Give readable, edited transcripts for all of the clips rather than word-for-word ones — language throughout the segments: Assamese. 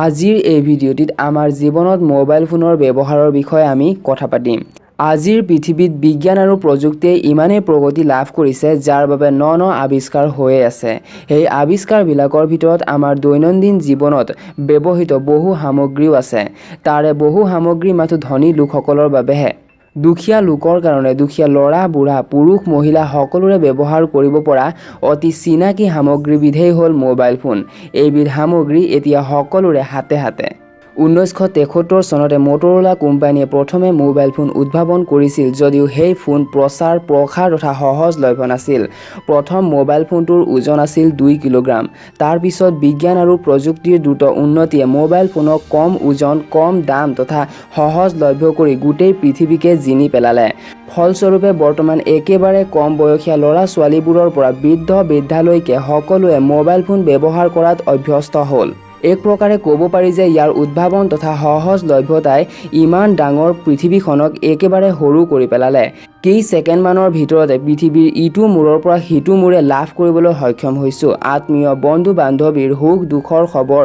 আজিৰ এই ভিডিঅ'টিত আমাৰ জীৱনত মোবাইল ফোনৰ ব্যৱহাৰৰ বিষয়ে আমি কথা পাতিম। আজিৰ পৃথিৱীত বিজ্ঞান আৰু প্ৰযুক্তিয়ে ইমানেই প্ৰগতি লাভ কৰিছে, যাৰ বাবে ন ন আৱিষ্কাৰ হৈয়ে আছে। সেই আৱিষ্কাৰবিলাকৰ ভিতৰত আমাৰ দৈনন্দিন জীৱনত ব্যৱহৃত বহু সামগ্ৰীও আছে। তাৰে বহু সামগ্ৰী মাথো ধনী লোকসকলৰ বাবেহে। দুখীয়া লোকৰ কাৰণে, দুখীয়া ল'ৰা, বুঢ়া, পুৰুষ, মহিলা সকলোৰে ব্যৱহাৰ কৰিব পৰা অতি চিনাকি সামগ্ৰীবিধেই হ'ল মোবাইল ফোন। এইবিধ সামগ্ৰী এতিয়া সকলোৰে হাতে হাতে। 1973 চনতে মটৰোলা কোম্পানীয়ে প্ৰথমে মোবাইল ফোন উদ্ভাৱন কৰিছিল যদিও সেই ফোন প্ৰচাৰ, প্ৰসাৰ তথা সহজলভ্য নাছিল। প্ৰথম মোবাইল ফোনটোৰ ওজন আছিল 2 কিলোগ্ৰাম। তাৰ পিছত বিজ্ঞান আৰু প্ৰযুক্তিৰ দ্ৰুত উন্নতিয়ে মোবাইল ফোনক কম ওজন, কম দাম তথা সহজলভ্য কৰি গোটেই পৃথিৱীকে জিনি পেলালে। ফলস্বৰূপে বৰ্তমান একেবাৰে কম বয়সীয়া ল'ৰা ছোৱালীবোৰৰ পৰা বৃদ্ধ বৃদ্ধালৈকে সকলোৱে মোবাইল ফোন ব্যৱহাৰ কৰাত অভ্যস্ত হ'ল। এক প্ৰকাৰে ক'ব পাৰি যে ইয়াৰ উদ্ভাৱন তথা সহজলভ্যতাই ইমান ডাঙৰ পৃথিৱীখনক একেবাৰে সৰু কৰি পেলালে। কেই ছেকেণ্ডমানৰ ভিতৰতে পৃথিৱীৰ ইটো মূৰৰ পৰা সিটো মূৰে লাভ কৰিবলৈ সক্ষম হৈছোঁ। আত্মীয়, বন্ধু বান্ধৱীৰ সুখ দুখৰ খবৰ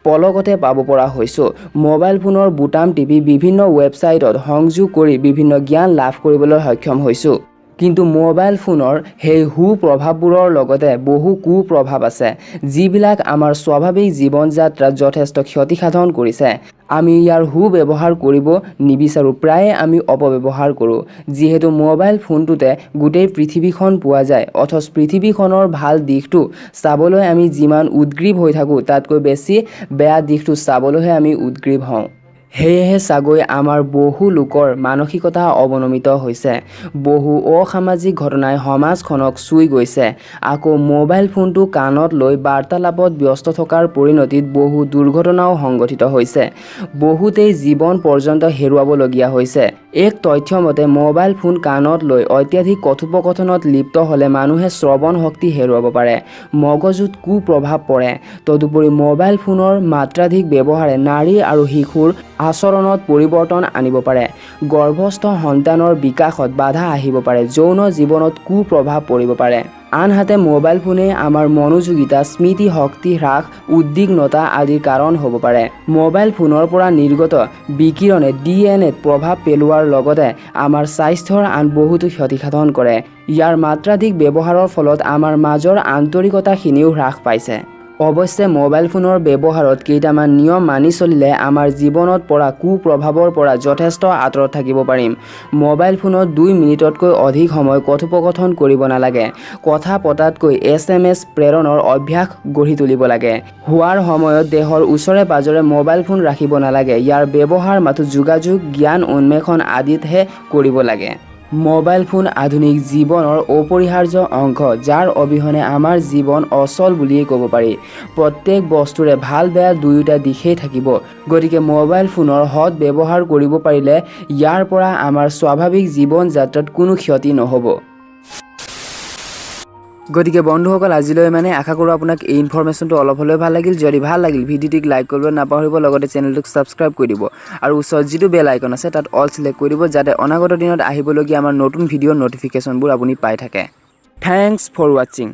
পলকতে পাব পৰা হৈছোঁ। মোবাইল ফোনৰ বুটাম টিপি বিভিন্ন ৱেবছাইটত সংযোগ কৰি বিভিন্ন জ্ঞান লাভ কৰিবলৈ সক্ষম হৈছোঁ। কিন্তু মোবাইল ফোনৰ সেই সু-প্ৰভাৱবোৰৰ লগতে বহু কু-প্ৰভাৱ আছে, যিবিলাক আমাৰ স্বাভাৱিক জীৱন যাত্ৰাত যথেষ্ট ক্ষতিসাধন কৰিছে। আমি ইয়াৰ সু-ব্যৱহাৰ কৰিব নিবিচাৰোঁ, প্ৰায়ে আমি অপব্যৱহাৰ কৰোঁ। যিহেতু মোবাইল ফোনটোতে গোটেই পৃথিৱীখন পোৱা যায়, অথচ পৃথিৱীখনৰ ভাল দিশটো চাবলৈ আমি যিমান উদগ্ৰীৱ হৈ থাকোঁ, তাতকৈ বেছি বেয়া দিশটো চাবলৈহে আমি উদগ্ৰীৱ হওঁ। সেয়েহে চাগৈ আমাৰ বহু লোকৰ মানসিকতা অৱনমিত হৈছে। বহু অসামাজিক ঘটনাই সমাজখনক চুই গৈছে। আকৌ মোবাইল ফোনটো কাণত লৈ বাৰ্তালাপত ব্যস্ত থকাৰ পৰিণতিত বহু দুৰ্ঘটনাও সংঘটিত হৈছে। বহুতেই জীৱন পৰ্যন্ত হেৰুৱাবলগীয়া হৈছে। এক তথ্য মতে, মোবাইল ফোন কাণত লৈ অত্যাধিক কথোপকথনত লিপ্ত হ'লে মানুহে শ্ৰৱণ শক্তি হেৰুৱাব পাৰে, মগজুত কুপ্ৰভাৱ পৰে। তদুপৰি মোবাইল ফোনৰ মাত্ৰাধিক ব্যৱহাৰে নাৰী আৰু শিশুৰ আচৰণত পৰিৱৰ্তন আনিব পাৰে, গৰ্ভস্থ সন্তানৰ বিকাশত বাধা আহিব পাৰে, যৌন জীৱনত কুপ্ৰভাৱ পৰিব পাৰে। আনহাতে মোবাইল ফোনে আমাৰ মনোযোগিতা, স্মৃতি শক্তি হ্ৰাস, উদ্বিগ্নতা আদিৰ কাৰণ হ'ব পাৰে। মোবাইল ফোনৰ পৰা নিৰ্গত বিকিৰণে ডিএনএত প্ৰভাৱ পেলোৱাৰ লগতে আমাৰ স্বাস্থ্যৰ আন বহুতো ক্ষতিসাধন কৰে। ইয়াৰ মাত্ৰাধিক ব্যৱহাৰৰ ফলত আমাৰ মাজৰ আন্তৰিকতাখিনিও হ্ৰাস পাইছে। অৱশ্যে মোবাইল ফোনৰ ব্যৱহাৰত কেইটামান নিয়ম মানি চলিলে আমাৰ জীৱনত পৰা কুপ্ৰভাৱৰ পৰা যথেষ্ট আঁতৰত থাকিব পাৰিম। মোবাইল ফোনত 2 মিনিটতকৈ অধিক সময় কথোপকথন কৰিব নালাগে। কথা পতাতকৈ এছএমএছ প্ৰেৰণৰ অভ্যাস গঢ়ি তুলিব লাগে। শোৱাৰ সময়ত দেহৰ ওচৰে পাজৰে মোবাইল ফোন ৰাখিব নালাগে। ইয়াৰ ব্যৱহাৰ মাথো যোগাযোগ, জ্ঞান উন্মেষণ আদিতহে কৰিব লাগে। মোবাইল ফোন আধুনিক জীৱনৰ অপৰিহাৰ্য অংশ, যাৰ অবিহনে আমাৰ জীৱন অচল বুলিয়েই ক'ব পাৰি। প্ৰত্যেক বস্তুৰে ভাল বেয়া দুয়োটা দিশেই থাকিব। গতিকে মোবাইল ফোনৰ সৎ ব্যৱহাৰ কৰিব পাৰিলে ইয়াৰ পৰা আমাৰ স্বাভাৱিক জীৱন যাত্ৰাত কোনো ক্ষতি নহ'ব। গতিকে বন্ধুসকল, আজিলৈ মানে আশা কৰোঁ আপোনাক এই ইনফৰমেশ্যনটো অলপ হ'লেও ভাল লাগিল। যদি ভাল লাগিল, ভিডিঅ'টিক লাইক কৰিব নাপাহৰিব, লগতে চেনেলটোক ছাবস্ক্ৰাইব কৰি দিব আৰু ওচৰত যিটো বেল আইকন আছে, তাত অল চিলেক্ট কৰি দিব, যাতে অনাগত দিনত আহিবলগীয়া আমাৰ নতুন ভিডিঅ'ৰ ন'টিফিকেশ্যনবোৰ আপুনি পাই থাকে। Thanks for watching.